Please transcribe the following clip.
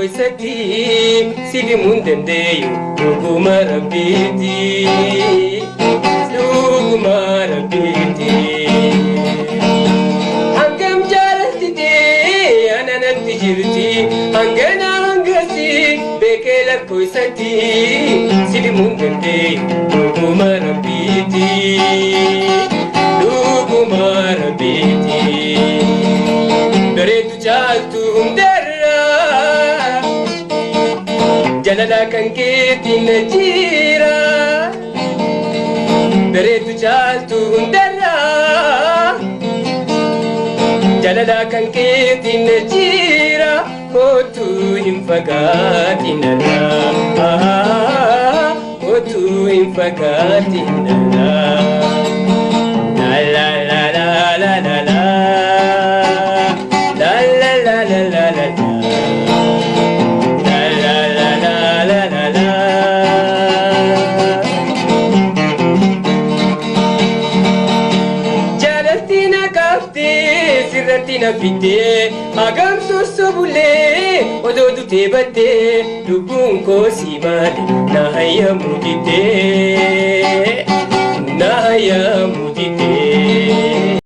lakkoofsatti si dhimuu hin dandeeyu dhuguma rabbiiti. Dhuguma rabbiiti. Hangam jaalatitee ananatti jirti hangana hangasi beekee lakkoofsatti si dhimuu hin dandeeyu dhuguma rabbiiti. Dhuguma rabbiiti. Bareedu caaltu hundarraa jalala kan keetiin na jira. Bareedu caaltu hundarraa jalala kan keetiin na jira. Kootu hin fagaatin narraa. Kootu hin fagaatin narraa. La la la la la la la. La la la la la la la. La la la la la la la. Jaalalti na qaaftee sirratti na fiddee hagam sossobulee odoo dutee baddee lubbuun koo si maali na hayyamuu diddee na hayyamuu diddee.